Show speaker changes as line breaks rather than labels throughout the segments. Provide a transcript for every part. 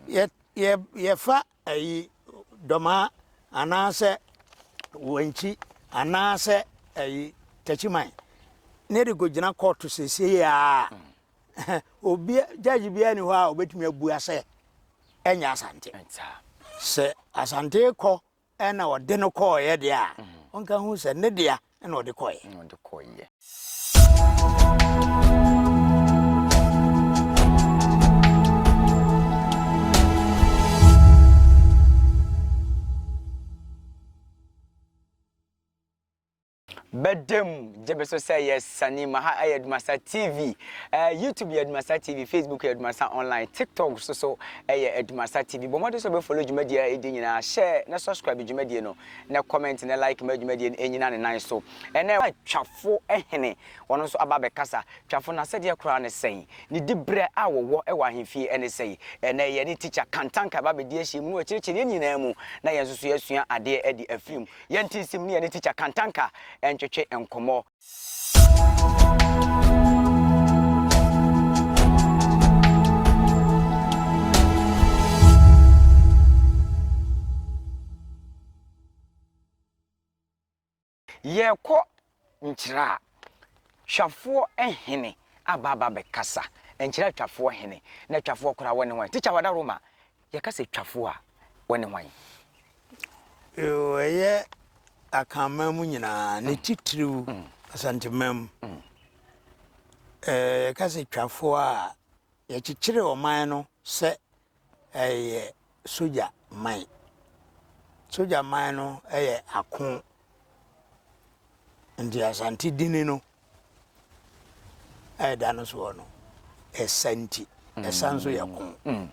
Yɛ yɛ yɛfa ayi Dɔmaa anaasɛ Wankyi anaasɛ ayi Takyiman ne de kɔgyina kɔɔto seesei a obi judge biara ni hɔ a obetumi abua sɛ ɛnyɛ Asante. Sɛ Asante kɔ ɛna ɔde no kɔɔeɛ deɛ a, ɔnka hu sɛ ne dea ɛna ɔde kɔeɛ.
Ɛna ɔde kɔeɛ. Bɛdam gye me so sɛ yɛ sani ma ha ɛyɛ Adumasa TV eh, YouTube yɛ Adumasa TV, Facebook yɛ Adumasa Online, TikTok nso so ɛyɛ Adumasa TV. Bɔ mmɔden sɛ wobɛ follow dwumadie a ɛdi nyinaa, share na subscribe dwumadie no, na comment na like ma dwumadie no ɛnyina ne nan so. Ɛnɛ Twafo hene, ɔno nso aba abɛkasa. Twafo n'asɛdeɛ koraa ne sɛn? Ne diberɛ a wɔwɔ wɔ ahemfie ne sɛn? Ɛnɛ yɛne Tikya Kantanka ba abɛdi ahyiam na wakyerɛkyerɛ yɛn nyinaa mu na yɛn nso so yɛasua adeɛ adi afiri mu. Yɛnte nsim ne yɛne Tikya Kantanka ntwetwe nkɔmmɔ. Yɛrekɔ Nkyerɛ a, Twafoɔ hene aba aba abɛkasa. Nkyerɛ Twafoɔ hene. Na Twafoɔ koraa wɔne hwan? Tikya Wadaroma, yɛka sɛ Twafoɔ a, wɔne hwan?
Yoo, ɛyɛ Akanman mu nyinaa, ne titiriw Asanteman mu. Ɛɛ, yɛka sɛ Twafoɔ a, yɛkyekyere ɔman no sɛ ɛyɛ sogya man. Sogya man no yɛ ako. Nti Asante dini no a ɛda no soɔ no, ɛsa nti, ɛsa nso yɛ ko. Mm.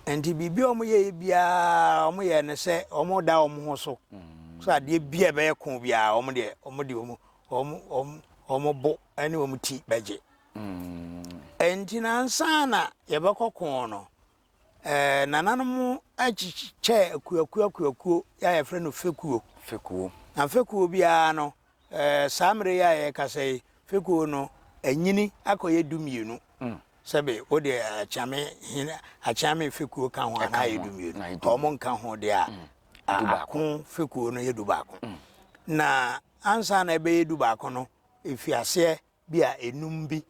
Nti biribi a wɔyɛ biara wɔyɛ no sɛ wɔda wɔn ho so. Mm. So adeɛ bi a ɛbɛyɛ ko biara wɔn deɛ wɔn de wɔn wɔn wɔn bo ne wɔn ti bɛgye. Enti na ansa na yɛbɛkɔ ko no, eh, nananom akyekyɛ akuakuo akuakuo yɛ a yɛfrɛ no fekuo.
Fekuo.
Na fekuo biara no, eh, saa mmerɛ yi a yɛkasa yi, fekuo no anyini akɔyɛ dumienu. Mm. Sɛbe wode akyeame hene akyeame fekuo ka ho a na ayɛ dumienu. Wɔn nka ho deɛ a, mm. ako fekuo no yɛ dubaako. Mm. Na ansa na ɛbɛyɛ dubaako no, efi aseɛ bi a enum bi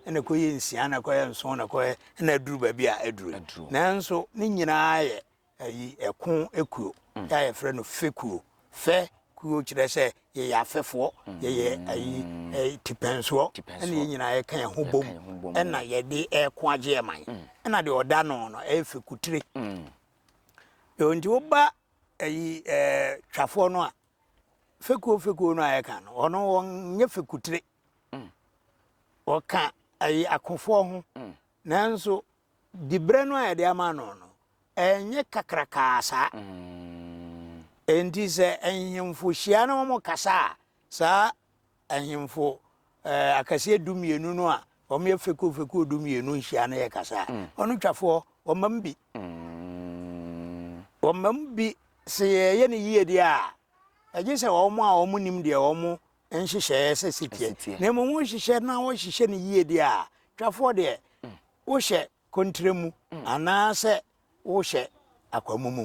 na ɛkɔyɛ nsia na ɛkɔyɛ nson na ɛkɔyɛ na aduru baabi a aduru nanso ne nyinaa yɛ ayi ɛko ekuo mm. a yɛfrɛ no fekuo fɛ kuo kyerɛ sɛ yɛyɛ afɛfoɔ mm. yɛyɛ ayi eh, tipɛnsoɔ ɛna yɛn nyinaa yɛka yɛn ho bom ɛna yɛde ɛko agye yɛ man mm. ɛna deɛ ɔda no no ɛyɛ fekutire nti woba ayi ɛɛ twafoɔ no a Fekuo fekuo no a yɛka no, ɔno wɔnyɛ fekutire. Mm. Wɔka ayi akofoɔ ho. Mm. Nanso diberɛ no a yɛde ama no no, ɛnyɛ kakrakaa saa. Mm. Enti sɛ nhemfo hyia na wɔn kasa a, saa ahemfo eh, akɛseɛ dumienu no a wɔyɛ fekuo fekuo dumienu nhyia no yɛ kasa a, mm. ɔno twafoɔ wɔmam bi. Mm. Wɔmam bi Sɛ yɛyɛ no yie deɛ a, ɛgye sɛ wɔn a wɔnim deɛ wɔn nhyehyɛeɛ sɛ si teɛ. Na mmom wohyehyɛ na wohyehyɛ no yie deɛ a, twafoɔ deɛ, wohyɛ kontire mu anaasɛ wohyɛ akwamu mu.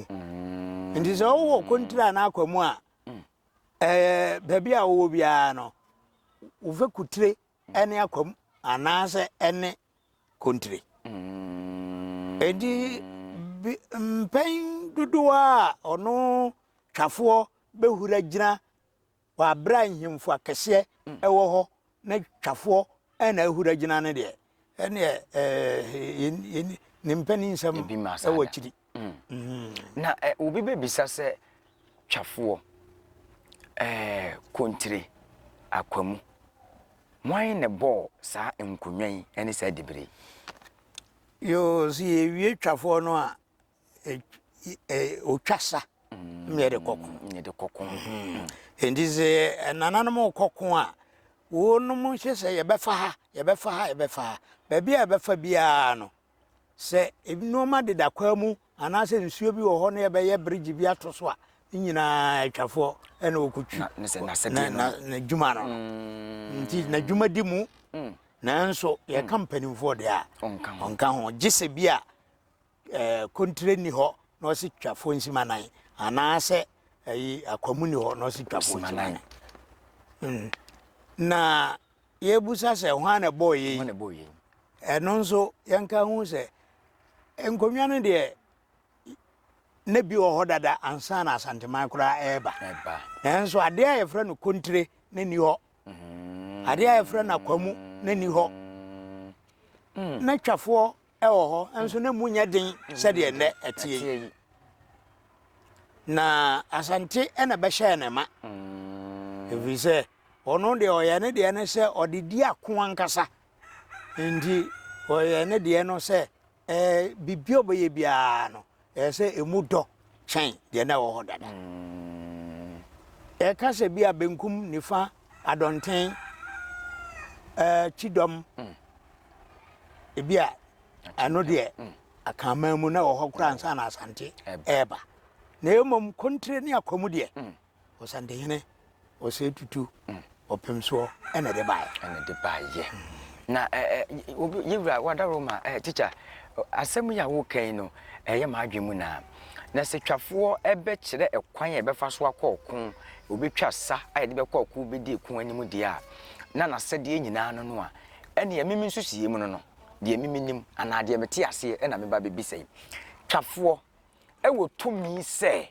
Nti sɛ wowɔ kontire anaa akwamu a, ɛɛ baabi a wowɔ biara no, wofɛ kutire ne akwamu anaasɛ ɛne kontire. Enti bi mpɛn dodoɔ a ɔno twafoɔ bɛhura gyina wɔ aberɛ a nhemfo akɛseɛ wɔ hɔ na twafoɔ na ahura gyina no deɛ, ɛneɛ ɛɛ ne mpanin nsɛm wɔ akyiri.
Na obi bɛbisa sɛ twafoɔ, ɛɛ kontire, akwamu, Hwan na ɛbɔɔ saa nkonnwa yi ne saa dibere yi?
Yoo, sɛ yɛwie twafoɔ no a, ɔtwa sa na yɛde kɔ ko.
Yɛde kɔ ko.
Nti sɛ nananom rekɔ ko a, wɔnom hyɛ sɛ yɛbɛfa ha, yɛbɛfa ha, yɛbɛfa ha. Baabi a yɛbɛfa biara no, Sɛ nnoɔma deda kwan mu anaasɛ nsuo bi wɔ hɔ na yɛbɛyɛ bridge bi ato so a, ne nyinaa atwafoɔ na wɔkɔtwi n'adwuma no. Mm. Nti n'adwuma di mu. Mm. Nanso yɛka mm. mpanimfoɔ deɛ a ɔnka ho gye sɛ bi a ɛɛ kontire nni hɔ na ɔse twafoɔ nsimanan anaasɛ ɛyi akwamu nni hɔ na ɔse twafoɔ nsimanan. Na yɛbusa sɛ hwan na ɛbɔɔ yei? Ɛno nso yɛnka ho sɛ nkonnwa no deɛ na bi wɔ hɔ dada ansa na Asanteman koraa ɛreba. Nanso adeɛ a yɛfrɛ no kontire na nni hɔ. Adeɛ a yɛfrɛ no akwamu na nni hɔ. Na twafoɔ wɔ hɔ nso na mu nyɛ den sɛdeɛ nnɛ ɛteɛ yi. Na Asante na bɛhyɛɛ ne ma. Ɛfiri sɛ ɔno deɛ ɔyɛ ne deɛ no sɛ ɔde di ako ankasa. Nti ɔyɛ ne deɛ no sɛ ɛɛ biribi a ɔbɛyɛ biara no ɛyɛ sɛ emu dɔ kyɛn deɛ na ɛwɔ hɔ dada. Yɛka sɛ bi a benkum, nifa, adɔnten, ɛɛ kyidɔm, ebi a ɛno deɛ Akanman mu na ɛwɔ hɔ koraa ansa na Asante ɛreba. Na mmom Kontire ne Akwamu deɛ, Ɔsantehene Osei Tutu Ɔpemsoɔ na ɛde baeɛ.
Ɛna ɛde baeɛ. Na ɛ ɛ obi yɛwura wadaroma ɛ tikya asɛm yi a woka yi no ɛyɛ m'adwene mu naa. Na sɛ twafoɔ bɛkyerɛ ɛkwan a yɛbɛfa so akɔ ɔko, obɛtwa sa a yɛde bɛkɔ ɔko bɛdi ɛko anim deɛ a, na n'asɛdeɛ nyinaa no no a, ɛneɛ meme nsusuiɛ mu no no, deɛ meme nim anaa deɛ mete aseɛ ɛna meba bɛbisa yi. Twafoɔ ɛwɔ tumi sɛ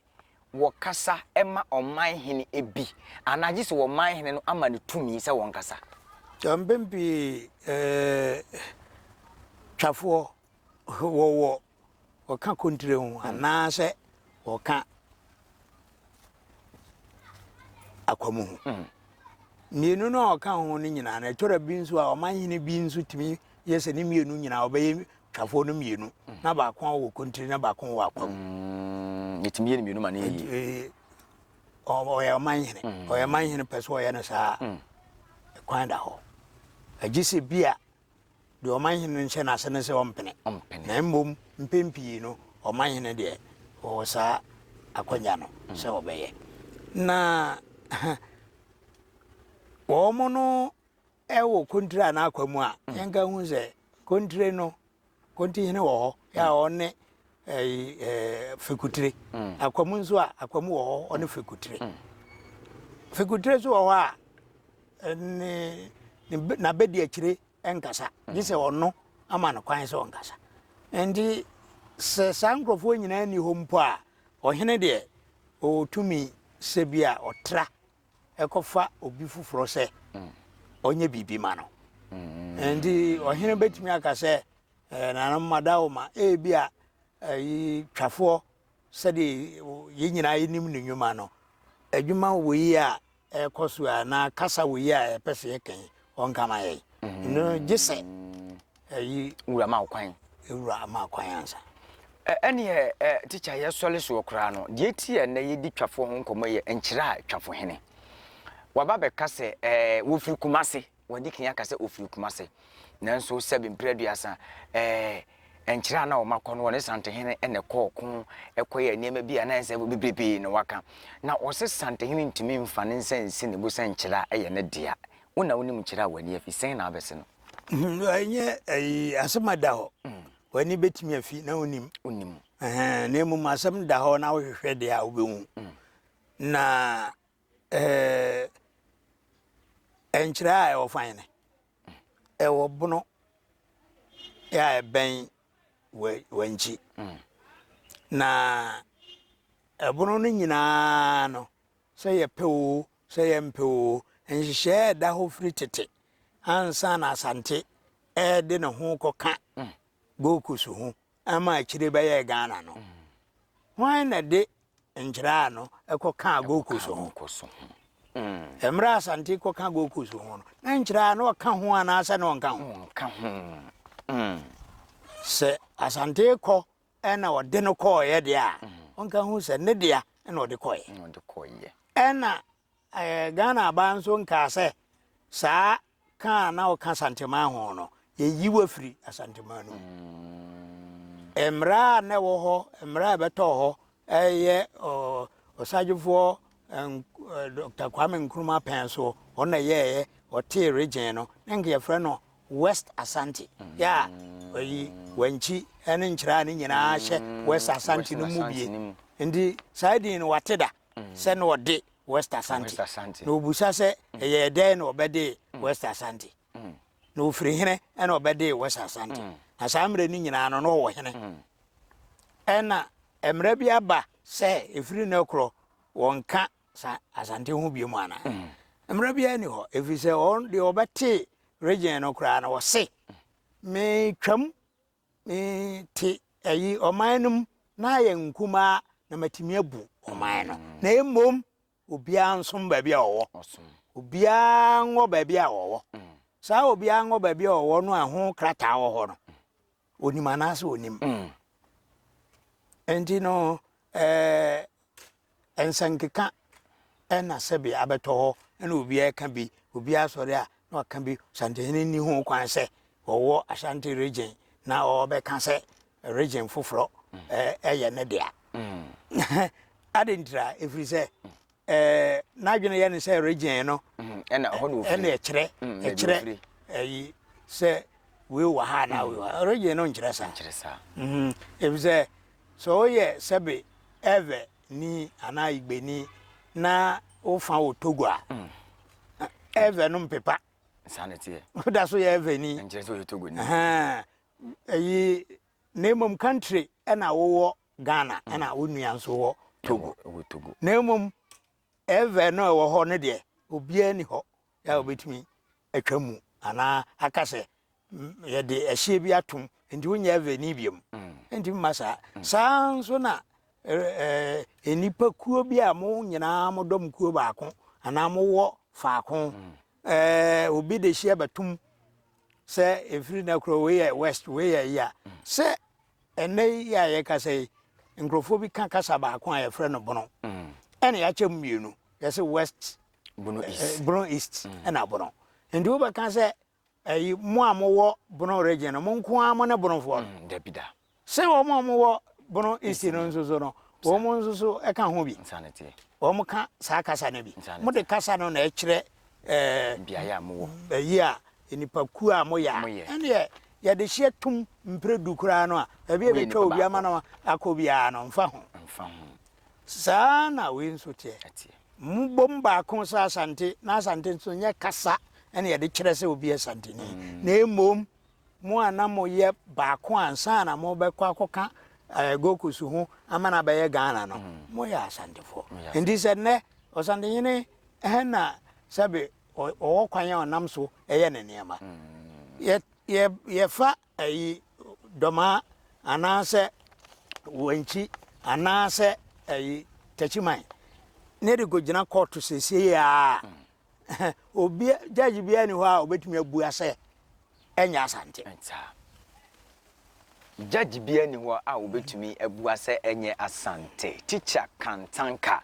wɔkasa ma ɔman hene bi anaa gye sɛ ɔman hene no ama no tumi sɛ wɔnkasa?
Mpɛn pii twafoɔ wɔwɔ wɔka kontire ho anaasɛ wɔka akwamu ho. Mmienu no a ɔka ho no nyinaa no, ɛtɔ da bi nso a ɔman hene bi nso tumi yɛ sɛ ne mmienu nyinaa ɔbɛyɛ twafoɔ no mmienu na baako wɔ kontiri na baako wɔ akwa mu.
Yɛtumi yɛ no mmienu ma no yɛ yie.
Ɔyɛ ɔman hene ɔyɛ ɔman hene pɛ sɛ ɔyɛ no saa kwan da hɔ. Agye sɛ bi a deɛ ɔman hene no nhyɛ n'ase no sɛ ɔmpene. Na mmom mpɛn pii no ɔman hene deɛ ɔwɔ saa akwanya no sɛ ɔbɛyɛ. Na wɔn no Wɔ kontire anaa akwa mu a, yɛnka hu sɛ kontire no, kontihene wɔ hɔ yɛ a ɔne ɛyi fekutire. Akwa mu nso a, akwa mu wɔ hɔ ɔne fekutire. Fekutire nso wɔ hɔ a, ne n'abɛdi akyire nkasa, gye sɛ ɔno ama no kwan sɛ ɔnkasa. Nti sɛ saa nkurɔfoɔ nyinaa nni hɔ mpo a, ɔhene deɛ ɔwɔ tumi sɛ bi a ɔtra kɔfa obi foforɔ sɛ ɔnyɛ biribi ma no. Nti ɔhene bɛtumi aka sɛ nananom adawoma ebi a ɛyi twafoɔ sɛdeɛ yɛn nyinaa yɛnim ne nnwuma no, adwuma wɔ yi a ɛrekɔ so anaa kasa wɔ yi a yɛpɛ sɛ yɛka yi, ɔnka ma yɛn. No gye sɛ ɛyi
wura ma kwan.
Wura ma kwan ansa.
Ɛneɛ ɛ tikya yɛsɔre soɔ koraa no, deɛ ti a ɛnnɛ yɛdi twafoɔ ho nkɔmmɔ yɛ nkyerɛ a Twafohene waba bɛka sɛ ɛɛ wɔfiri Kumase, wadi kan aka sɛ ɔfiri Kumase, nanso sɛbe mprɛ aduasa ɛɛ nkyerɛ a na wɔn akɔ no wɔne Santehene na ɛkɔɔ ko ɛkɔyɛ nneɛma bi a na ɛnsɛ bebrebee na waka. Na ɔse Santehene ntumi mfa ne nsa nsi ne bo sɛ nkyerɛ a ɛyɛ ne dea. Wo na wonim nkyerɛ a w'ani afi, sɛn na abɛse no?
Ɛnyɛ ɛyi asɛm a ɛda hɔ. W'ani bɛtumi afi na wonim.
Wonim.
Na mmom asɛm da hɔ na wohwehwɛ deɛ a wobɛhu. Na ɛɛ nkyerɛ a ɛwɔ fan no, ɛwɔ bono a ɛbɛn wankyi. Na ɛbono no nyinaa no, sɛ yɛpɛ oo, sɛ yɛmpɛ oo, nhyehyɛɛ a ɛda hɔ firi tete ansa na Asante rede ne ho rekɔka Gold Coast ho ama akyire bɛyɛɛ Ghana no, hwan na ɛde nkyerɛ ano kɔkaa Gold Coast ho? Mmerɛ a Asante kɔka Gold Coast ho no, na nkyerɛ ano ɔka ho anaasɛ na ɔnka ho?
Ɔnka ho.
Sɛ Asante kɔ ɛna ɔde no kɔɔeɛ deɛ a, ɔnka ho sɛ ne dea ɛna ɔde kɔeɛ. Ɛna Ghana aban nso nkaa sɛ saa ka a na ɔka Asanteman ho no, yɛyi wo afiri Asanteman no mu. Mmara a na ɛwɔ hɔ, mmara a ɛbɛtɔɔ hɔ ɛyɛ Ɔsagyefoɔ Dr. Kwame Nkrumah pɛn so, ɔno na ɛyɛɛyɛ, ɔtee region no, na nka yɛfrɛ no West Asante, yɛ a ɔyi Wankyi ne Nkyerɛ a ne nyinaa hyɛ West Asante no mu bie. Nti saa din no wate da sɛ na ɔde West Asante. Na ɔbusa sɛ ɛyɛɛ dɛn na ɔbɛdee West Asante. Na ɔfiri hene na ɔbɛdee West Asante. Na saa mmerɛ no nyinaa no na ɔwɔ hene. Ɛna mmerɛ bi aba sɛ ɛfiri nnɛ korɔ wɔnka sa Asante ho biom anaa? Mmara biara nni hɔ, ɛfiri sɛ ɔn deɛ ɔbɛtee region no koraa no ɔse metwam mete ayi ɔman no mu na ayɛ nkumaa na matumi abu ɔman no na mmom obiara nsom baabi a ɔwɔ, obiara nwɔ baabi a ɔwɔ. Saa obiara nwɔ baabi a ɔwɔ no a ho krataa wɔ hɔ no, onim anaasɛ onim. Nti no ɛɛ nsɛnkeka na sɛbe abɛtɔ hɔ na obiara ka bi, obiara sɔre a na waka bi. Santehene nni ho kwan sɛ ɔwɔ Ashanti region na ɔbɛka sɛ region foforɔ ɛyɛ ne dea. Ade ntira ɛfiri sɛ ɛɛ n'adwene yɛ ne sɛ region no
ɛna ɛhɔ na ofiri
ɛna ɛkyerɛ ɛkyerɛ ɛyi sɛ wei wɔ ha na wei wɔ ha region no nkyerɛ saa
nkyerɛ saa
efisɛ sɛ ɔyɛ sɛbe ɛvɛ ni anaa igbeni na wofa wɔ Togo a ɛvɛ no mpepa
saa na ɛteɛ
woda so yɛ ɛvɛ ni
nkyerɛ sɛ ɔyɛ Togo ni
ɛyi na mmom country ɛna wowɔ Ghana ɛna wo nua nso wɔ Togo.
Togo.
Na mmom ɛvɛ no ɛwɔ hɔ no deɛ obiara ni hɔ a obetumi atwa mu anaa aka sɛ yɛde ɛhyeɛ bi atom nti wonyɛ ɛvɛ ni biom. Nti mma saa. Saa nso na nnipa kuo bi a mo nyinaa mo dɔm kuo baako anaa mowɔ faako obi de hyeɛ bɛtom sɛ ɛfiri na kuro wei yɛ west wei yɛ yi a sɛ Ɛnnɛ yi a yɛrekasa yi, nkurɔfoɔ bi ka kasa baako a yɛfrɛ no Bono. Ɛna yɛakyɛ mu mmienu. Yɛse West,
Bono eh, East.
Bono East ɛna Bono. Nti wobɛka sɛ ɛyi mo a mowɔ Bono region no, mo nko ara mo ne Bonofoɔ no.
Dabi da.
Sɛ wɔn a wɔwɔ Bono East no nso so no, wɔn nso so ka ho bi.
Nsa ne teɛ.
Wɔn ka saa kasa no bi.
Nsa ne
Mode kasa no na ɛkyerɛ ɛɛ
Beaeɛ a mowɔ.
ɛyi a nnipakuo a moyɛ a,
Moyɛ.
ɛnneɛ yɛde hyeɛ tom mprɛ du koraa no a, baabi a
Woyɛ
ɛbɛtwa
nipa
obi ama
baako.
no akɔ biara no, mfa ho.
Mfa ho.
Saa na wei nso teɛ.
Ɛteɛ.
Mobom baako sɛ Asante, na Asante nso nyɛ kasa na yɛde kyerɛ sɛ obi yɛ Santeni, na mmom mo a na moyɛ baako ansa na mobɛkɔ akɔka eh, Gold Coast ho ama no abɛyɛ Ghana no, moyɛ Asantefoɔ.
Moyɛ
Nti sɛ nnɛ Ɔsantehene na sɛbe ɔwɔ kwan a ɔnam so yɛ ne nneɛma. Yɛ yɛ yɛfa ayi dɔmaa anaasɛ wankyi anaasɛ ayi takyiman ne de kɔgyina kɔɔto seesei a obi judge biara ni hɔ a obetumi abua sɛ ɛnyɛ Asante.
Judge biara nni hɔ a obetumi abua sɛ ɛnyɛ Asante. Teacher Kantanka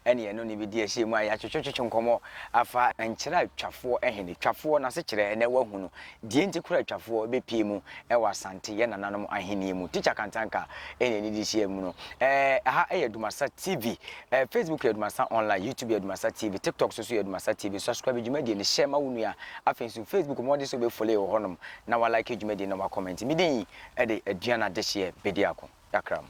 ɛne yɛne no bedi ahyiam a yɛatwetwetwetwe nkɔmmɔ afa nkyerɛ a Twafoɔ hene, Twafoɔ n'asekyerɛ ɛnɛ woahu no, deɛ nti koraa a Twafoɔ bɛpue mu wɔ Asante yɛn nananom ahennie mu. Teacher Kantanka ɛne yɛne di hyiam no. Ɛɛ ɛha yɛ Dumasa TV, ɛɛ Facebook yɛ Dumasa Online, YouTube yɛ Dumasa TV, TikTok nso so yɛ Dumasa TV. Subscribe dwumadie no, hyɛ ma wo nua. Afei nso Facebook mmɔden sɛ wobɛfollow wɔ hɔnom na wa like dwumadie no na wa comment. Me din de Aduana Adehyeɛ Bediako. Yɛakra mo.